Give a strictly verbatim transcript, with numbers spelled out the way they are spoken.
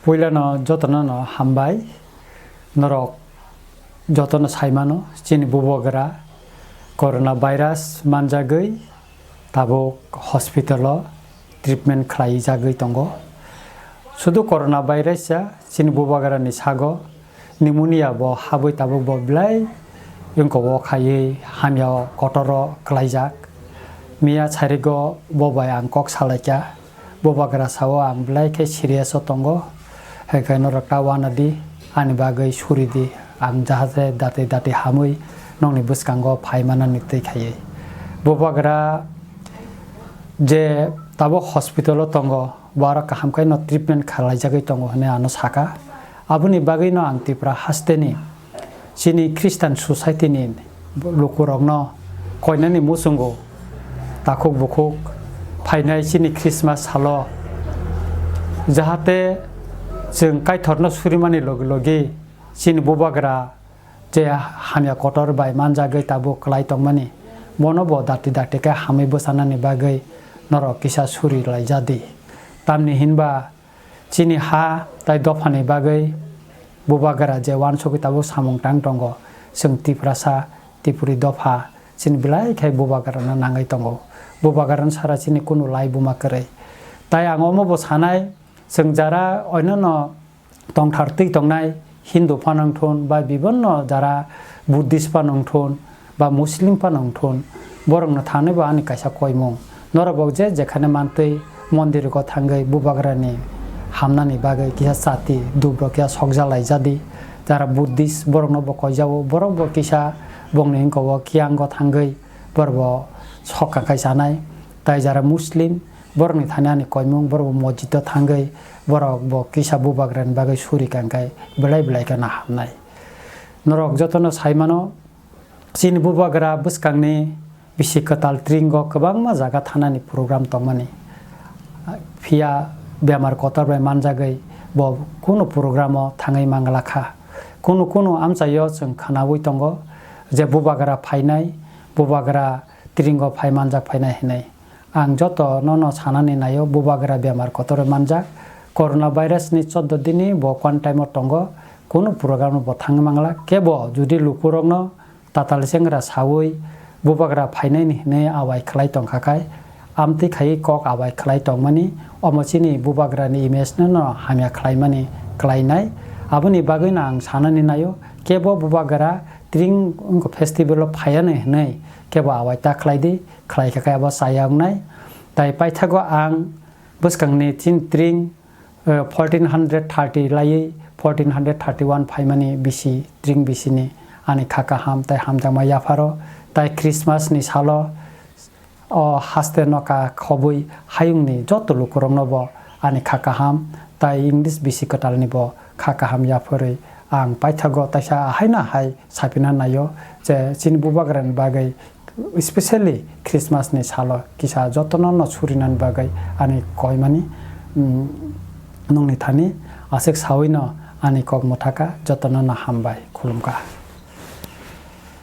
Puilano jotono no hambai. Norok jotono saimano, chini bubagra corona virus manjagwi tabuk hospital o treatment khlaijagwi tongo. Sudu corona virus ya chini bubagrani sago pneumonia bo habwi tabuk bo belai wngkok o khaiwi hamya kotoro klaijak. Miya sarigo bo bai ang kok salaikha. Bubagra sao ang belai khe serious o tongo, hai khe norok ta uanadi, ani bagwi suridi, ang jahate dati dati hamwi nokni bwskango phai manani twi khaiwi. Bubagra je tabuk hospital o tongo, bo aro kaham khe no treatment khlaijagwi tongo hwnwi ano saka. Aboni bagwi no ang Tripura hasteni chini Christian society ni lukurokno koinani muchungo takhuk bukhuk phainai chini Christmas salo, jahate chwng Kaitorno surimani logi logi chini bubagra je hamya kotor bai manjagwi tabuk kwlai tongmani, bono bo dakti dakti khe hamwi bwchanani bagwi norok kisa suri laijadi. Tamni hinba chini ha tai dophani bagwi bubagra je uansugwi tabuk samung tang tongo, chwng Tiprasa, Tipuri dopha chini belai khe bubagrano nangwi tongo. Bubagrano sara chini kunu lai buma kwrwi. Tai ang omo bo sanai, chwng jara oinono tongthar twi tongnai, Hindu phano wngthun ba bibonno jara Buddhist phano wngthun, ba Muslim phano wngthun, borokno thani bo ani kaisa koimung. Norok bo je jekhane mantwi mondir go thangwi bubagrani hamnani bagwi kisa chati dubrok ya sokjalai jadi. Jara Buddhist borokno bo koijao, borok bo kisa bongni wngkha o kiyango thangwi borok bo sok kakai chanai. Tai jara Muslim borokni thani ani koimung, borok bo mosjid o thangwi borok bo kisa bubagrani bagwi suri kangkai belai belai kheno hamnai. Norok jotono saimano, chini bubagra bwskangni bisi kwtal tringo kwbangma jaga thanani program tongmani. Phiya bemar kotor bai manjagwi bo kunu programo thangwi manglakha. Kunu kunu amchaio chwng khwnawi tongo je bubagra phainai, bubagra tringo phai manjak phainai hinwi. Ang joto nono sanani naio, bubagra bemar kotor bai manjak. Corona virus ni chordo dini bo quarantine o tongo, kunu program bo thangwi mangla. Kebo judi lukurokno tatal chengra sawi bubagra phainai ni hinwi awai khlai tongkha khai, amtwi khaiwi kok awai khlai tongmani, omo chini bubagrani image no no hamya khlaimani khlainai. Aboni bagwino ang sanani naio, kebo bubagra tring wngkha festival o phaiya hinwi kebo awai ta khlai di. Khlai kha khe abo chaya wngnai. Tai paithago ang bwskangni chini tring, eh, fourteen hundred thirty laiwi fourteen hundred thirty one phaimani bisi, tring bisini ani kha kaham tai hamjakma yapharo. Tai Christmas ni salo o haste no ka khobwi hayungni joto lukurokno bo ani kha kaham tai English bisi kwtalni bo kha kaham yapharwi ang paithago taisa ahaino ahai sapina naio je chini bubagrani bagwi, especially Christmas ni salo kisa jotono no surinani bagwi ani koimani, mm, nongni thani aswk sawino ani kok mwthaka jotono no hambai khulumkha.